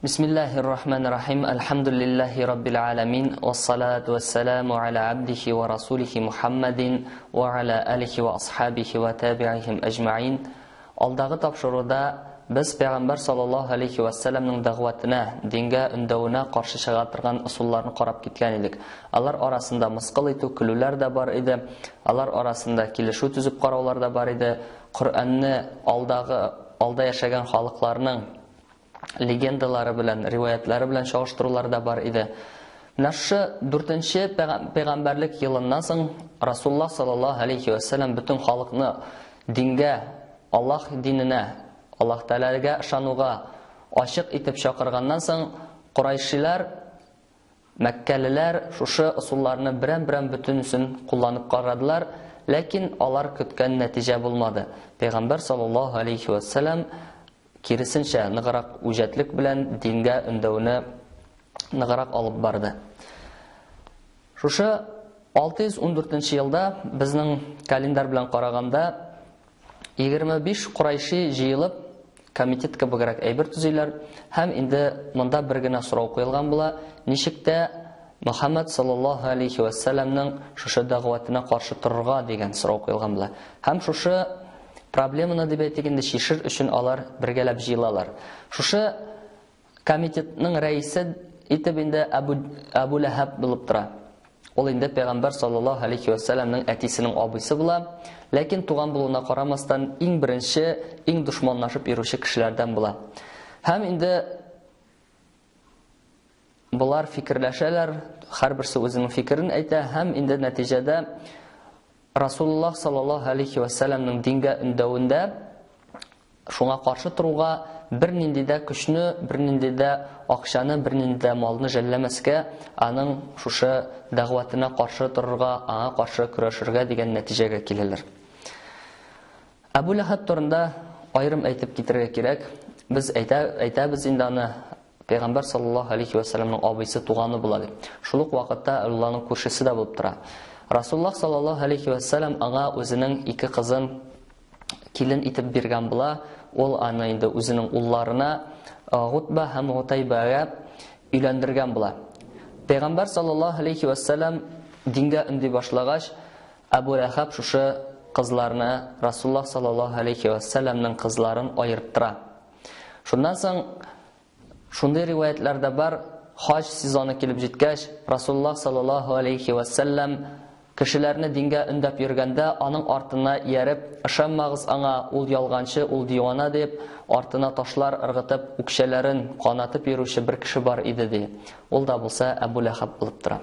Бисмиллахир рахманир рахим. Альхамдулиллахи раббил аламин. Вассалату вассаламу аля абдихи ва расулихи Мухаммадин ва аля алихи ва асхабихи ва табиихим әҗмәин. Алдагы тапшыруда без Пәйгамбәр саллаллаһу алейхи ва салламның дәгъватына, дингә өндәвенә каршы чыга торган ысулларны карап киткән идек. Алар арасында мыскыл итү, көлүләр дә бар иде. Алар арасында килешү төзеп караулар да бар иде. Коръәнне алдагы алда яшәгән халыкларның легендалары белән, риваятлары белән чагыштырулар да бар иде. Менә шушы дүртенче пәйгамбәрлек елыннан соң Расулуллаһ саллаллаһу алейхи ва саллям бөтен халыкны дингә, Аллаһ диненә, Аллаһ Тәгаләгә ышануга ачык итеп чакырганнан соң, курайшилар, мәккәлеләр шушы ысулларны берәм-берәм бөтенесен кулланып карадылар, ләкин алар көткән нәтиҗә булмады. Пәйгамбәр саллаллаһу алейхи ва саллям киресенчә, ныграк үҗәтлек белән дингә өндәүне ныграк алып барды. Шушы 614 елда безнең календарь белән караганда 25 курайши җыелып комитет кебегрәк әйбер төзиләр һәм инде монда бер генә сорау куелган була, ничек тә Мөхәммәд саллаллаһу алейхи ва сәлламның шушы дәгъватына каршы торырга дигән сорау куелган була. Һәм шушы проблеманы дип әйтик инде чишер өчен алар бергәләп җыелалар. Шушы комитетның рәисе итеп инде Әбу, Әбу Ләһәб булып тора. Ул инде пәйгамбәр саллаллаһу алейхи ва сәлламның әтисенең абыйсы була, ләкин туган булуына карамастан иң беренче, иң дошманлашып йөрүче кешеләрдән була. Һәм инде болар фикерләшәләр, һәрберсе үзенең фикерен әйтә һәм инде нәтиҗәдә Расулуллаһ саллаллаһу алейхи ва сәлламның дингә өндәвендә шуңа каршы торуга бернинди дә көчне, бернинди дә акчаны, бернинди дә малны жәлләмәскә, аның шушы дәгъватына каршы торырга, аңа каршы көрәшергә дигән нәтиҗәгә киләләр. Әбу Ләһәб турында аерым әйтеп китәргә кирәк. Без әйтә, әйтәбез инде аны Пәйгамбәр саллаллаһу алейхи ва сәлламның абыйсы туганы була дип. Шул ук вакытта Аллаһның күршесе дә булып тора. Расуллаһ саллаллаһу алейхи ва сәллам аңа үзенең ике кызын килен итеп биргән була. Ул аны инде үзенең улларына Гутба һәм Гутайбага өйләндергән була. Пәйгамбәр саллаллаһу алейхи ва сәллам дингә өнди башлагач, Әбу Ләһәб шушы кызларны Расуллаһ саллаллаһу алейхи ва сәлламның кызларын аерттыра. Шуннан соң шундый риваятлар да бар, хаҗ сезоны килеп җиткәч, Расуллаһ саллаллаһу алейхи ва сәллам кешеләрне дингә өндәп йөргәндә, аның артына ияреп, ышанмагыз аңа, ул ялганчы, ул дивана дип, артына ташлар ыргытып, үкчәләрен канатып йөрүче бер кеше бар иде ди. Ул да булса Әбу Ләһәб булып тора.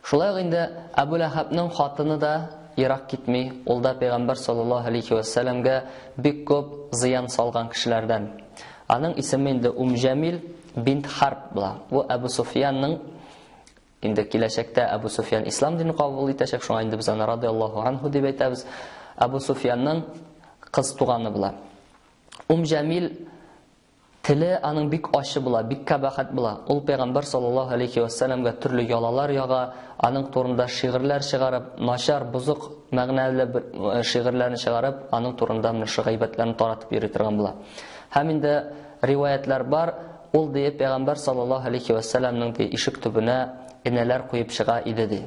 Шулай ук инде Әбу Ләһәбнең хатыны да ерак китми, ул да пәйгамбәр саллаллаһу алейхи ва сәлламгә бик күп зыян салган кешеләрдән. Аның исеме инде Ум Җәмил бинт Харб була. Бу Әбу Суфиянның инде киләчәктә Әбу Суфиян ислам динен кабул итәчәк, шуңа инде без аны радиаллаһу анху дип әйтәбез. Әбу Суфиянның кыз туганы була. Ум Җәмил Теле аның бик ачы була, бик кабахәт була. Ул пәйгамбәр саллаллаһу алейхи ва сәлламгә төрле ялалар яга, аның турында шигырьләр чыгарып, начар, бозык мәгънәле бер шигырьләрне чыгарып, аның турында менә шул гайбәтләрне таратып йөри торган була. Һәм инде риваятлар бар, ул ди пәйгамбәр саллаллаһу алейхи ва сәлламның ди ишек төбенә энәләр куеп чыга иде ди.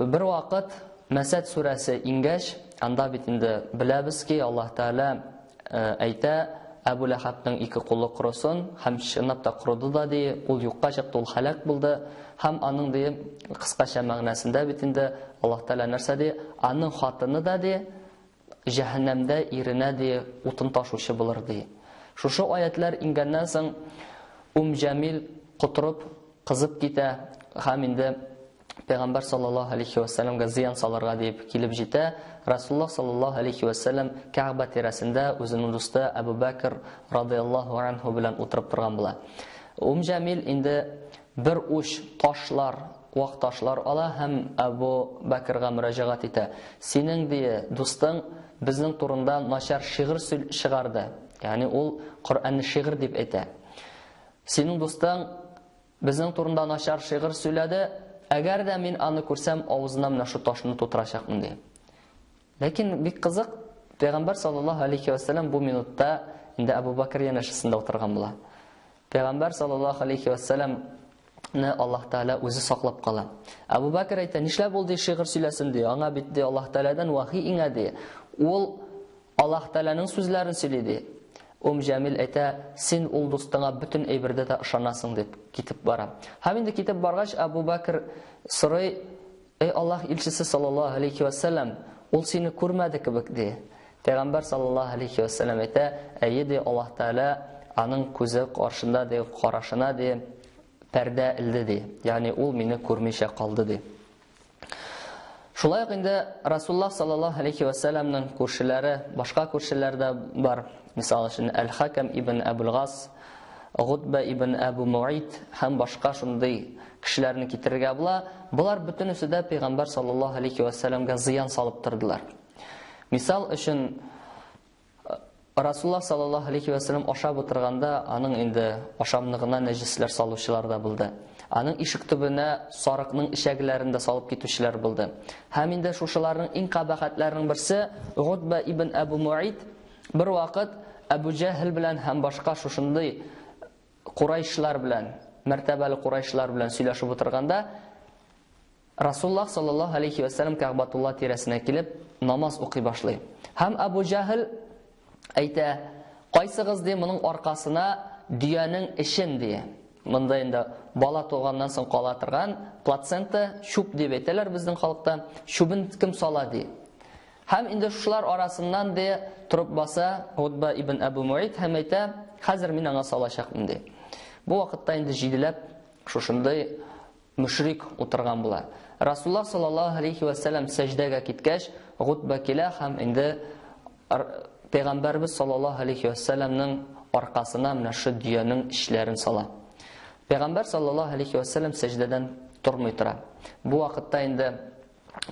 Бер вакыт Мәсәд сүрәсе иңгәч, анда бит инде беләбез ки, Аллаһ Тәгалә әйтә, Әбу Ләһәбнең ике кулы корысын, һәм чынлап та корыды да ди, ул юкка чыкты, ул һәлак булды. Һәм аның ди, кыскача мәгънәсендә бит инде Аллаһ Тәгалә нәрсә ди? Аның хатыны да ди, Җәһәннәмдә иренә, ди, утын ташучы булыр, ди. Шушы аятьләр иңгәннән соң, Ум Җәмил котырып, кызып китә һәм инде Пәйгамбәр саллаллаһу алейхи вә сәлләмгә зыян салырга диеп килеп җитә. Расулуллаһ саллаллаһу алейхи вә сәлләм Кәгъбә тирәсендә үзенең дусты Әбу Бәкр радыяллаһу анһу белән утырып торган була. Ум Җәмил инде бер уч ташлар Вак ташлар ала һәм Әбу Бәкргә мөрәҗәгать итә. Синең, ди, дустың безнең турында начар шигырь чыгарды. Ягъни ул Коръәнне шигырь дип әйтә. Синең дустың безнең турында начар шигырь сөйләде. Әгәр дә мин аны күрсәм, авызына менә шу ташны тутырачакмын, ди. Ләкин бик кызык, Пәйгамбәр саллаллаһу алейхи ва сәлләм бу минутта инде Әбу Бәкер янәшәсендә утырган була. Пәйгамбәр саллаллаһу алейхи ва сәлләмне Аллаһ Тәгалә үзе саклап кала. Әбу Бәкер әйтә, нишләп ул ди шигырь сөйләсен ди, аңа бит ди Аллаһ Тәгаләдән вахи иңә ди. Ул Аллаһ Тәгаләнең сүзләрен сөйли ди. Ум Җәмил әйтә, син ул дустыңа бөтен әйбердә дә ышанасың дип китеп бара. Һәм инде китеп баргач, Әбу Бәкер сорый, Эй Аллаһ илчесе саллаллаһу алейхи вә сәлләм, ул сине күрмәде кебек, ди. Пәйгамбәр саллаллаһу алейхи вә сәлләм әйтә, әйе, ди, Аллаһ Тәгалә аның күзе каршында, ди, карашына, ди, пәрдә элде, ди. Ягъни ул мине күрмичә калды, ди. Шулай ук инде Расуллаһ саллаллаһу алейхи вә сәлләмнең күршеләре, башка күршеләр дә бар. Мисал өчен, Әл-Хакам ибн Әбул-Гас, Гутба ибн Әбу Муит һәм башка шундый кешеләрне китерергә була. Болар бөтенесе дә пәйгамбәр саллаллаһу алейхи ва сәлламгә зыян салып тордылар. Мисал өчен, Расуллаһ саллаллаһу алейхи ва сәллам ашап утырганда, аның инде ашамлыгына нәҗесләр салучылар да булды. Аның ишек төбенә сарыкның эчәгеләрен дә салып китүчеләр булды. Һәм инде шушыларның иң кабахәтләренең берсе Гутба ибн Әбу Муит бер вакыт Әбу Җәһел белән һәм башка шушындый курайшлар белән, мәртәбәле курайшлар белән сөйләшеп утырганда, Расуллаһ саллаллаһу алейхи ва сәлләм Кәгъбатулла тирәсенә килеп намаз укый башлый. Һәм Әбу Җәһел әйтә, кайсыгыз ди моның аркасына дөянең эчен ди. Монда инде бала туганнан соң кала торган плацента, чүп дип әйтәләр безнең халыкта. Чүбен кем сала ди. Һәм инде шушылар арасыннан ди торып баса Утба ибн Әбу Муит һәм әйтә, хәзер мин аңа салачакмын ди. Бу вакытта инде җиделәп шушындый мөшрик утырган була. Расуллаһ саллаллаһу алейхи ва сәлләм сәҗдәгә киткәч, Гутба килә һәм инде Пәйгамбәрбез саллаллаһу алейхи ва сәлләмнең аркасына менә шу дөянең эчләрен сала. Пәйгамбәр саллаллаһу алейхи ва сәлләм сәҗдәдән тормый тора. Бу вакытта инде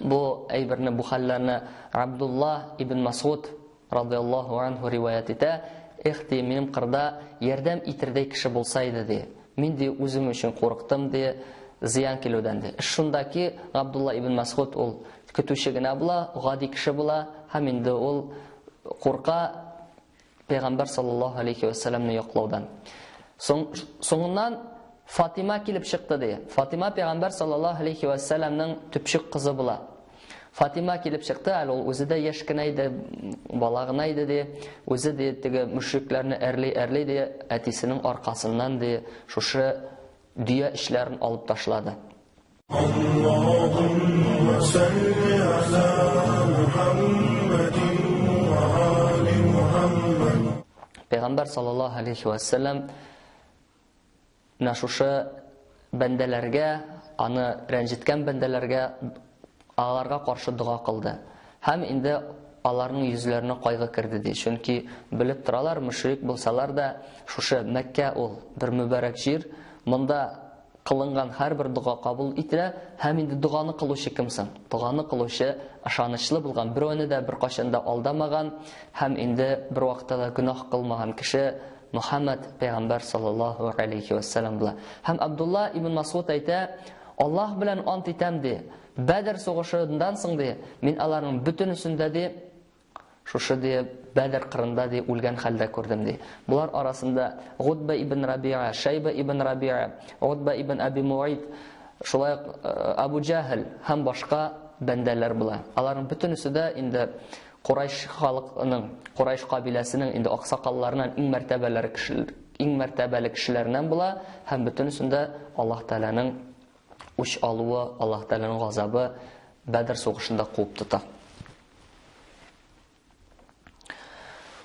бу әйберне, бу хәлләрне Абдулла ибн Масгуд радиаллаһу анһу риваять итә, Эх, ди, минем кырда ярдәм итердәй кеше булса иде, ди. Мин, ди, үзем өчен курыктым, ди, зыян килүдән, ди. Эш шунда ки, Габдулла ибн Масгуд ул көтүче генә була, гади кеше була һәм инде ул курка Пәйгамбәр саллаллаһу алейхи ва сәлламне яклаудан. Соң, соңыннан Фатима килеп чыкты ди. Фатима пәйгамбәр саллаллаһу алейхи ва сәлламнең төпчек кызы була. Фатима килеп чыкты, әле ул үзе дә яшь кенә иде, бала гына иде ди. Үзе ди теге мөшрикләрне әрли-әрли ди, әтисенең аркасыннан ди шушы дөя эчләрен алып ташлады. Аллаһумма салли аля Мухаммадин ва али Мухаммад. Пәйгамбәр саллаллаһу алейхи ва сәлләм Менә шушы бәндәләргә, аны рәнҗеткән бәндәләргә аларга каршы дога кылды. Һәм инде аларның йөзләренә кайгы керде ди. Чөнки белеп торалар, мөшрик булсалар да, шушы Мәккә ул бер мөбарәк җир. Монда кылынган һәрбер дога кабул ителә һәм инде доганы кылучы кем соң? Доганы кылучы ышанычлы булган, берәүне дә беркайчан да алдамаган һәм инде бервакытта да гөнаһ кылмаган кеше Мөхәммәд пәйгамбәр саллаллаһу алейхи ва сәлләм була. Һәм Абдулла ибн Масгуд әйтә, Аллаһ белән ант итәм ди, Бәдр сугышыннан соң ди, мин аларның бөтенесен дә ди, шушы ди Бәдр кырында ди үлгән хәлдә күрдем ди. Булар арасында Гутба ибн Рабиа, Шайба ибн Рабиа, Гутба ибн Аби Муайт, шулай ук э, Абу Җаһл һәм башка бәндәләр була. Аларның бөтенесе дә инде Курайш халыкының, Курайш кабиләсенең инде аксакалларыннан иң мәртәбәләре кешеләр, иң мәртәбәле кешеләреннән була һәм бөтенесендә Аллаһ Тәгаләнең үч алуы, Аллаһ Тәгаләнең газабы Бәдр сугышында куып тота.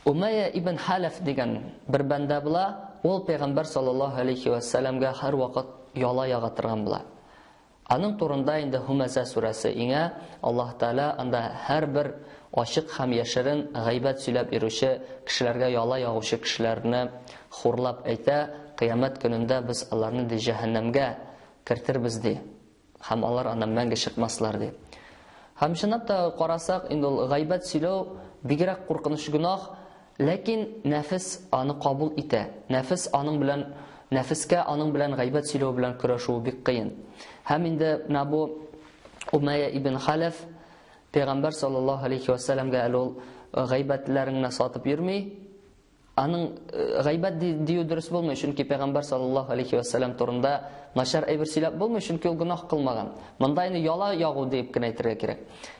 Умайя ибн Халаф дигән бер бәндә була, ул пәйгамбәр саллаллаһу алейхи ва сәлламгә һәрвакыт яла яга торган була. Аның турында инде Һумәзә сүрәсе иңә, Аллаһ Тәгалә анда һәрбер ачык һәм яшерен гайбәт сөйләп йөрүче кешеләргә яла ягучы кешеләрне хурлап әйтә, Кыямәт көнендә без аларны, ди, җәһәннәмгә кертербез, ди, һәм алар аннан мәңге чыкмаслар, ди. Һәм чынлап та карасак, инде ул гайбәт сөйләү бигрәк куркыныч гөнаһ, ләкин нәфес аны кабул итә. Нәфес аның белән, Нәфескә аның белән гайбәт сөйләү белән көрәшү бик кыен. Һәм инде менә бу Умайя ибн Халаф пәйгамбәр саллаллаһу алейхи ва сәлламгә әле ул гайбәтләрен генә сатып йөрми. Аның гайбәт дию дөрес булмый, чөнки пәйгамбәр саллаллаһу алейхи ва сәллам турында начар әйбер сөйләп булмый, чөнки ул гөнаһ кылмаган. Монда инде яла ягу дип кенә әйтергә кирәк.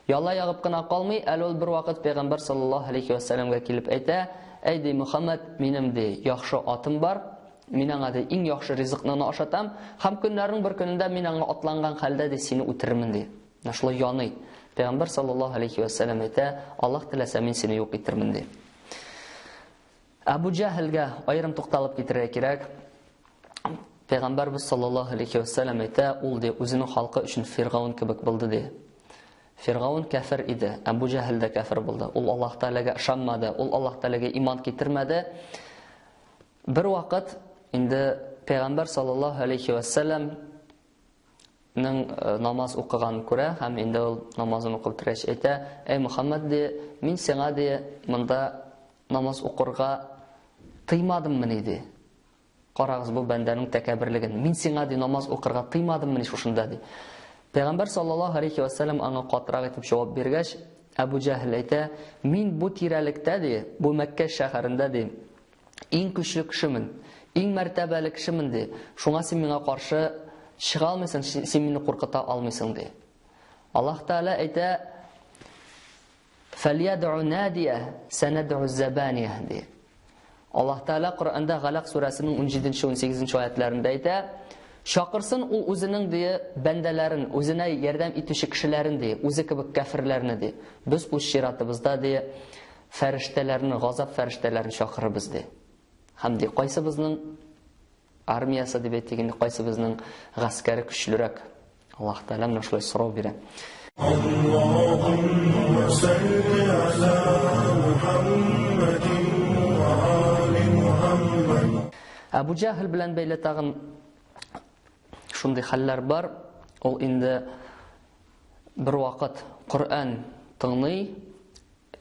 Яла ягып кына калмый, әле ул бер вакыт пәйгамбәр саллаллаһу алейхи ва сәлламгә килеп әйтә: "Әй ди Мөхәммәд, минем ди яхшы атым бар, мин аңа ди иң яхшы ризыкны ашатам, һәм көннәрнең бер көнендә мин аңа атланган хәлдә ди сине үтерермен ди." Менә шулай яный. Пәйгамбәр саллаллаһу алейхи ва сәллам әйтә: "Аллаһ теләсә, мин сине юк итермен ди." Әбу Җәһелгә аерым тукталып китәргә кирәк. Пәйгамбәрбез саллаллаһу алейхи ва сәллам әйтә, ул ди үзенең халкы өчен Фиргаун кебек булды ди. Фиргаун кәфер иде, Әбу Җәһел дә кәфер булды. Ул Аллаһ Тәгаләгә ышанмады, ул Аллаһ Тәгаләгә иман китермәде. Бер вакыт инде Пәйгамбәр саллаллаһу алейхи ва сәллам ның намаз укыганын күрә һәм инде ул намазын укып бетергәч әйтә: "Әй Мөхәммәд, ди, мин сиңа ди монда намаз укырга тыймадыммыни ди. Карагыз бу бәндәнең тәкәбберлеген. Мин сиңа ди намаз укырга тыймадыммыни шушында ди." Пәйгамбәр саллаллаһу алейхи ва сәлләм аңа катырак итеп җавап биргәч, Әбу Җәһел әйтә: "Мин бу тирәлектә ди, бу Мәккә шәһәрендә ди, иң көчле кешемен, иң мәртәбәле кешемен ди. Шуңа син миңа каршы чыга алмыйсың, син мине куркыта алмыйсың ди. Аллаһ Тәгалә әйтә: "Фәльядъу надия, санадъу забания" ди. Аллаһ Тәгалә Коръәндә Галәк сүрәсенең 17-18 аятларында әйтә: Чакырсын ул үзенең ди бәндәләрен, үзенә ярдәм итүче кешеләрен ди, үзе кебек кәферләрне ди. Без үз чиратыбызда ди фәрештәләрне, газап фәрештәләрен чакырырбыз ди. Һәм ди, кайсыбызның армиясе дип әйтик инде, кайсыбызның гаскәре көчлерәк? Аллаһ Тәгалә менә шулай сорау бирә. Аллаһумма салли аля Мухаммадин ва али Мухаммад. Әбу Җәһел белән бәйле тагын шундый хәлләр бар. Ул инде бер вакыт Коръән тыңлый,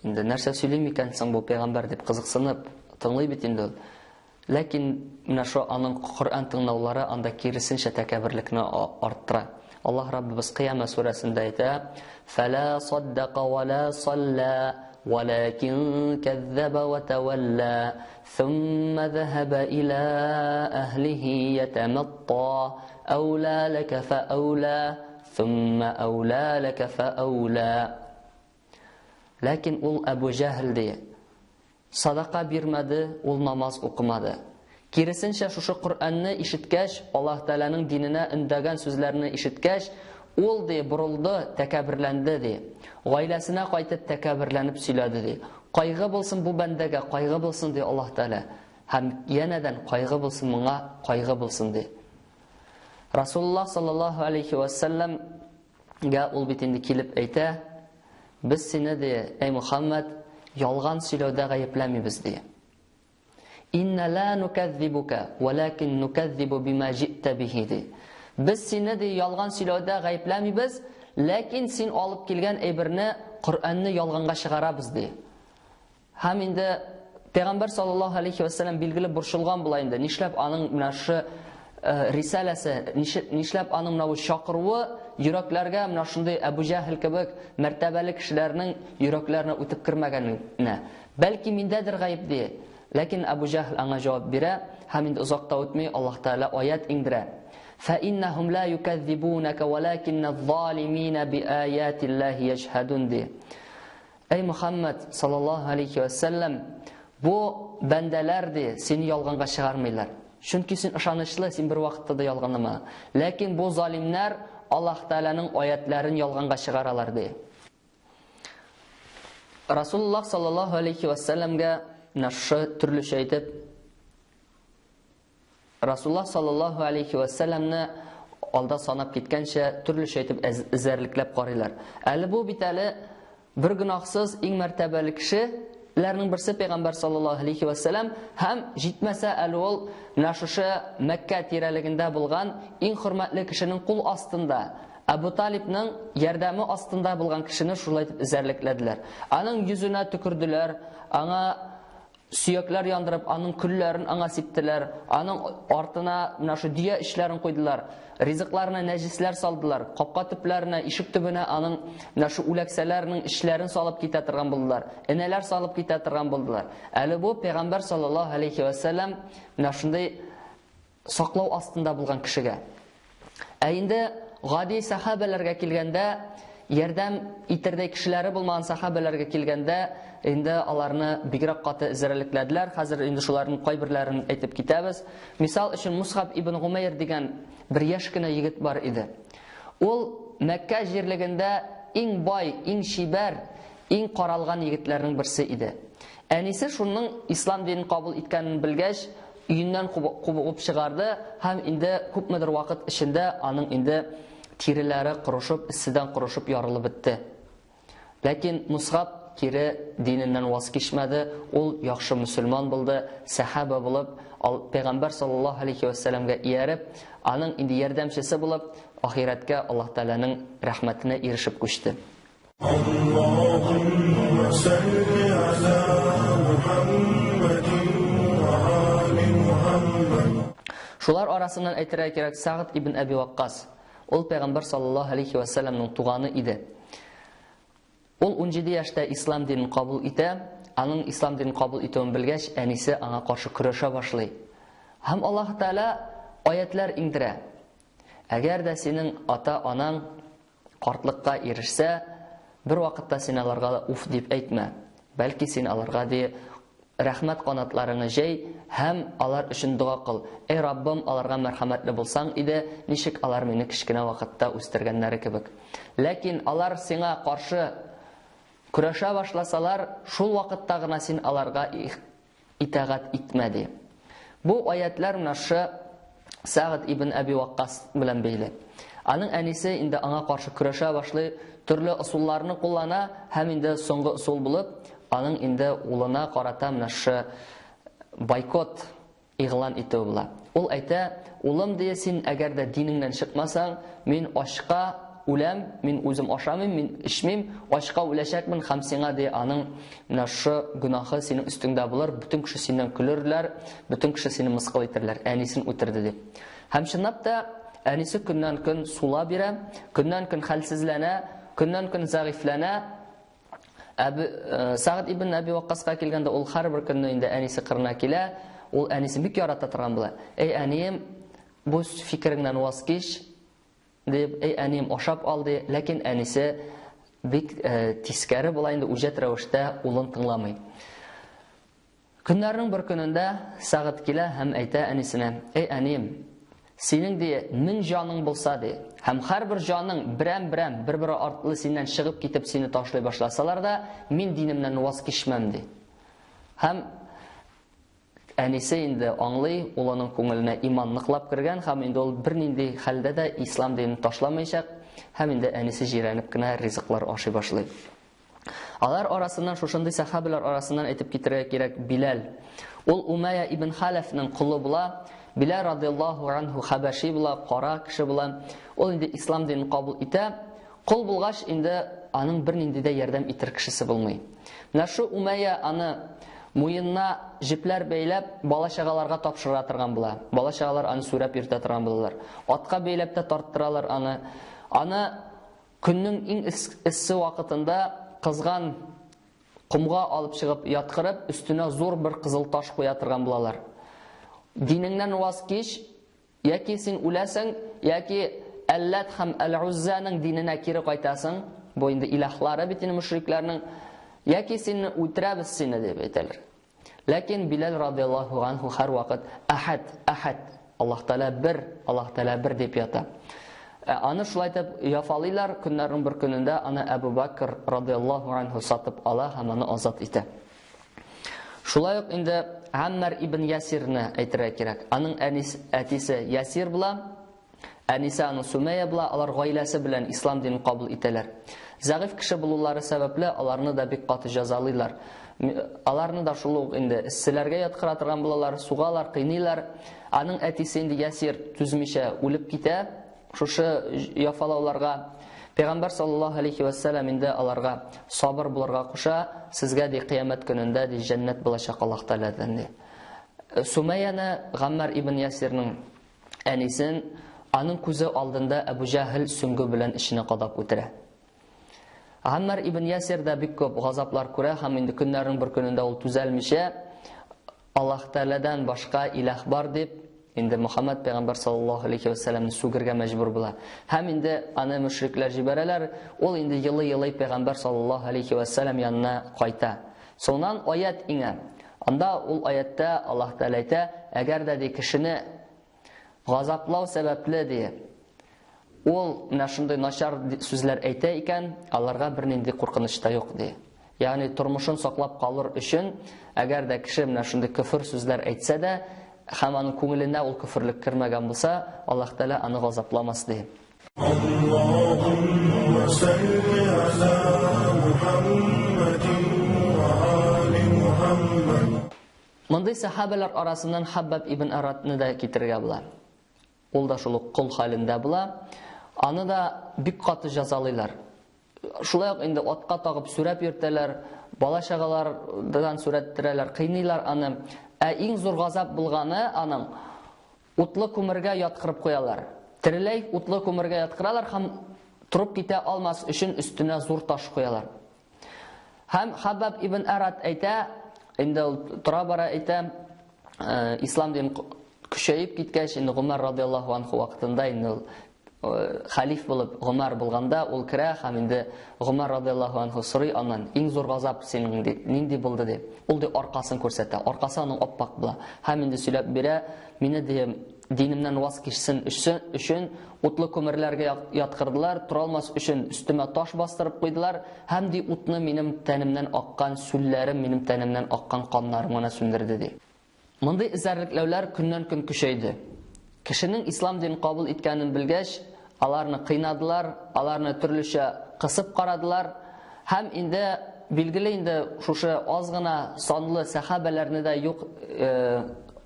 инде нәрсә сөйли микән соң бу пәйгамбәр дип кызыксынып тыңлый бит инде ул. Ләкин менә шул аның Коръән тыңлаулары анда киресенчә тәкәбберлекне арттыра. Аллаһ Раббыбыз Кыямә сүрәсендә әйтә: "Фәлә саддака ва ла салла, валакин кәззаба ва тавалла, thumма захаба иля әһлихи ятаматта, аула лака фа аула, thumма аула лака фа аула." Ләкин ул Әбу Җәһел ди, садака бирмәде, ул намаз укымады. Киресенчә, шушы Коръәнне ишеткәч, Аллаһ Тәгаләнең диненә өндәгән сүзләрне ишеткәч, ул ди борылды, тәкәбберләнде ди. Гаиләсенә кайтып тәкәбберләнеп сөйләде ди. Кайгы булсын бу бәндәгә, кайгы булсын ди Аллаһ Тәгалә. Һәм янәдән кайгы булсын моңа, кайгы булсын ди. Расулуллаһ саллаллаһу алейхи ва саллям гә ул бит инде килеп әйтә, без сине ди, әй Мухаммад, ялган сөйләүдә гаепләмибез ди. Инна ла нуказзибука, валакин нуказзибу бима җи'та бихи ди. Без сине ди ялган сөйләүдә гаепләмибез, ләкин син алып килгән әйберне, Коръәнне ялганга чыгарабыз ди. Һәм инде Пәйгамбәр саллаллаһу алейхи ва саллям билгеле борчылган була инде. Нишләп аның менә шушы рисаләсе, нишләп аның менә бу чакыруы йөрәкләргә менә шундый Әбу Җәһел кебек мәртәбәле кешеләрнең йөрәкләренә үтеп кермәгәненә. Бәлки миндәдер гаеп ди. Ләкин Әбу Җәһел аңа җавап бирә һәм инде озак та үтми Аллаһ Тәгалә аят иңдерә. فَإِنَّهُمْ لَا يُكَذِّبُونَكَ وَلَكِنَّ الظَّالِمِينَ بِآيَاتِ اللَّهِ يَجْحَدُونَ ди. Әй Мөхәммәд саллаллаһу алейхи ва сәлләм, бу бәндәләр ди, сине ялганга чыгармыйлар. Чөнки син ышанычлы, син бер вакытта да ялганлама. Ләкин бу залимнәр Аллаһ Тәгаләнең аятларын ялганга чыгаралар ди. Расулуллаһ саллаллаһу алейхи ва сәлләмгә менә шушы төрлечә әйтеп Расуллаһ саллаллаһу алейхи ва сәлләмне алда санап киткәнчә төрлечә итеп эзәрлекләп карыйлар. Әле бу бит әле бер гөнаһсыз иң мәртәбәле кешеләрнең берсе пәйгамбәр саллаллаһу алейхи ва сәлләм һәм җитмәсә әле ул менә шушы Мәккә тирәлегендә булган иң хөрмәтле кешенең кул астында Әбу Талибның ярдәме астында булган кешене шулай итеп эзәрлекләделәр. Аның йөзенә төкерделәр, аңа Сөякләр яндырып, аның көлләрен аңа сиптеләр, аның артына менә шу дөя эчләрен куйдылар, ризыкларына нәҗесләр салдылар, капка төпләренә, ишек төбенә аның менә шу үләксәләрнең эчләрен салып китә торган булдылар, энәләр салып китә торган булдылар. Әле бу пәйгамбәр саллаллаһу алейхи ва сәлләм менә шундый саклау астында булган кешегә. Ә инде гади сахабәләргә килгәндә, ярдәм итердәй кешеләре булмаган сахабәләргә килгәндә, инде аларны бигрәк каты эзәрлекләделәр. Хәзер инде шуларның кайберләрен әйтеп китәбез. Мисал өчен Мусхаб ибн Гумәйр дигән бер яшь кенә егет бар иде. Ул Мәккә җирлегендә иң бай, иң чибәр, иң каралган егетләрнең берсе иде. Әнисе шуның ислам динен кабул иткәнен белгәч, өеннән куып чыгарды һәм инде күпмедер вакыт эчендә аның инде тиреләре корышып, эсседән корышып ярылып бетте. Ләкин Мусгаб кире диненнән ваз кичмәде, ул яхшы мөселман булды, сәхаба булып, пәйгамбәр саллаллаһу алейхи вәссәламгә ияреп, аның инде ярдәмчесе булып, ахирәткә Аллаһ Тәгаләнең рәхмәтенә ирешеп күчте. اللهم صل على محمد وآل محمد. Шулар арасыннан әйтергә кирәк Сагд ибн Әби Ваккас. Ул пәйгамбәр саллаллаһу алейхи ва сәлламның туганы иде. Ул 17 яшьтә ислам динен кабул итә. Аның ислам динен кабул итүен белгәч, әнисе аңа каршы көрәшә башлый. Һәм Аллаһ Тәгалә аятлар иңдерә. Әгәр дә синең ата-анаң картлыкка ирешсә, бер вакытта син аларга да уф дип әйтмә. Бәлки син аларга ди рәхмәт канатларыңны җәй һәм алар өчен дога кыл. Эй Раббым, аларга мәрхәмәтле булсаң иде, ничек алар мине кечкенә вакытта үстергәннәре кебек. Ләкин алар сиңа каршы көрәшә башласалар, шул вакытта гына син аларга итагать итмә ди. Бу аятлар менә шы Сагд ибн Әби Ваккас белән бәйле. Аның әнисе инде аңа каршы көрәшә башлый, төрле ысулларны куллана һәм инде соңгы ысул булып, аның инде улына карата менә шы бойкот игълан итү була. Ул әйтә, улым ди, син әгәр дә динеңнән чыкмасаң, мин ачка үләм, мин үзем ашамыйм, мин эчмим, ачка үләчәкмен һәм сиңа ди аның менә шы гөнаһы синең өстеңдә булыр, бөтен кеше синнән көлерләр, бөтен кеше сине мыскыл итерләр, әнисен үтерде дип. Һәм чынлап та әнисе көннән-көн сула бирә, көннән-көн хәлсезләнә, көннән-көн зәгыйфьләнә. Әбе, Сагд ибн Әби Ваккаска килгәндә ул һәрбер көнне инде әнисе кырына килә, ул әнисен бик ярата торган була. Эй әнием, бу фикереңнән ваз кич, дип, эй әнием, ашап ал ди, ләкин әнисе бик тискәре була инде, үҗәт рәвештә улын тыңламый. Көннәрнең бер көнендә Сагд килә һәм әйтә әнисенә: "Эй әнием, синең ди 1000 җаның булса ди, һәм һәрбер җаның берәм-берәм бер-бер артлы синнән чыгып китеп сине ташлый башласалар да, мин динемнән ваз кичмәм ди." Һәм әнисе инде аңлый, улының күңеленә иман ныклап кергән һәм инде ул бернинди хәлдә дә ислам динен ташламаячак, һәм инде әнисе җирәнеп кенә ризыклар ашый башлый. Алар арасыннан шушындый сахабалар арасыннан әйтеп китерергә кирәк Биләл. Ул Умайя ибн Халафның колы була. Биләл радияллаһу анһу хабаши була, кара кеше була. Ул инде ислам динен кабул итә. Кол булгач инде аның бернинди дә ярдәм итер кешесе булмый. Менә шу Умайя аны муенына җепләр бәйләп бала-чагаларга тапшыра торган була. Бала-чагалар аны сүрәп йөртә торган булалар. Атка бәйләп тә тарттыралар аны. Аны көннең иң эссе вакытында кызган комга алып чыгып яткырып, өстенә зур бер кызыл таш куя торган булалар. Динеңнән ваз кич, яки син үләсең, яки Әллат һәм Әл-Уззаның диненә кире кайтасың, бу инде илаһлары бит инде мөшрикләрнең, яки сине үтерәбез сине дип әйтәләр. Ләкин Биләл радияллаһу анһу һәрвакыт әхәд, әхәд, Аллаһ Тәгалә бер, Аллаһ Тәгалә бер дип ята. Аны шулай итеп яфалыйлар, көннәрнең бер көнендә аны Әбу Бакр радияллаһу анһу сатып ала һәм аны азат итә. Шулай ук инде Аммар ибн Ясирны әйтергә кирәк. Аның әнис, әтисе Ясир була, әнисе аның Сүмәя була, алар гаиләсе белән ислам динен кабул итәләр. Зәгыйфь кеше булулары сәбәпле аларны да бик каты җәзалыйлар. Аларны да шул ук инде эсселәргә яткыра торган булалар, сугалар, кыйныйлар. Аның әтисе инде Ясир түзмичә үлеп китә шушы яфалауларга. Пәйгамбәр саллаллаһу алейхи вәссәлам инде аларга сабыр булырга куша, сезгә ди кыямәт көнендә ди җәннәт булачак Аллаһ Тәгаләдән ди. Сумәяне Гаммар ибн Ясирның әнисен аның күзе алдында Әбу Җәһел сөңге белән эченә кадап үтерә. Гаммар ибн Ясир да бик күп газаплар күрә һәм инде көннәрнең бер көнендә ул түзәлмичә Аллаһ Тәгаләдән башка иләһ бар дип, инде Мөхәммәд пәйгамбәр саллаллаһу алейхи ва сәлләмне сүгергә мәҗбүр була. Һәм инде аны мөшрикләр җибәрәләр, ул инде елый-елый пәйгамбәр саллаллаһу алейхи ва сәлләм янына кайта. Соңыннан аят иңә. Анда ул аятта Аллаһ Тәгалә әйтә, әгәр дә ди кешене газаплау сәбәпле ди, ул менә шундый начар сүзләр әйтә икән, аларга бернинди куркыныч та юк ди. Ягъни тормышын саклап калыр өчен, әгәр дә кеше менә шундый көфер сүзләр әйтсә дә, һәм аның күңеленә ул көферлек кермәгән булса, Аллаһ Тәгалә аны газапламас ди. Аллаһумма салли аля Мухаммадин ва али Мухаммад. Мондый сахабалар арасыннан Хаббаб ибн Аратны да китерергә була. Ул да шул ук кол хәлендә була. Аны да бик каты җәзалыйлар. Шулай ук инде атка тагып сүрәп йөртәләр, бала-чагалардан сүрәттерәләр, кыйныйлар аны. Ә иң зур газап булганы аның утлы күмергә яткырып куялар. Тереләй утлы күмергә яткыралар һәм торып китә алмас өчен өстенә зур таш куялар. Һәм Хаббаб ибн Арат әйтә, инде ул тора-бара әйтә, ислам дин көчәеп киткәч, инде Гомәр радиаллаһу анху вакытында инде ул хәлиф булып Гомәр булганда ул керә һәм инде Гомәр радиаллаһу анху сорый аннан, иң зур газап синең ди, нинди булды ди. Ул ди аркасын күрсәтә, аркасы аның аппак була. Һәм инде сөйләп бирә, мине ди динемнән ваз кичсен өчен утлы күмерләргә яткырдылар, тора алмас өчен өстемә таш бастырып куйдылар һәм ди утны минем тәнемнән аккан сүлләрем, минем тәнемнән аккан каннарым гына сүндерде ди. Мондый эзәрлекләүләр көннән-көн көчәйде. Кешенең ислам динен кабул иткәнен белгәч, аларны кыйнадылар, аларны төрлечә кысып карадылар һәм инде билгеле инде шушы аз гына санлы сәхабәләрне дә юк,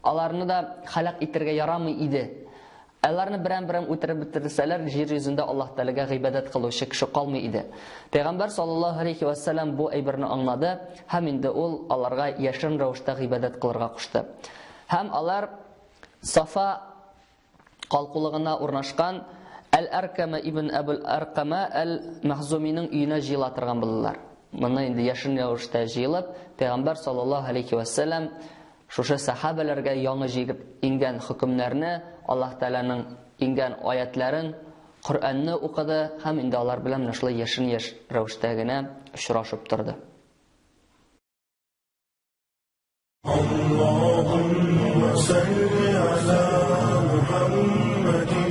аларны да һәлак итәргә ярамый иде. Аларны берәм-берәм үтереп бетерсәләр, җир йөзендә Аллаһ Тәгаләгә гыйбадәт кылучы кеше калмый иде. Пәйгамбәр саллаллаһу алейхи ва сәлләм бу әйберне аңлады һәм инде ул аларга яшерен рәвештә гыйбадәт кылырга кушты. Һәм алар Сафа калкулыгына урнашкан Әл-Әркама ибн Әбул Әркама Әл-Махзуминың өенә җыела торган булдылар. Моны инде яшерен рәвештә җыелып, Пәйгамбәр саллаллаһу алейхи ва сәлләм шушы сәхабәләргә яңа җигеп иңгән хөкемнәрне, Аллаһ Тәгаләнең иңгән аятларын, Коръәнне укыды һәм инде алар белән менә шулай яшерен яшь рәвештә генә очрашып торды. Аллаһумма салли аля Мухаммадин.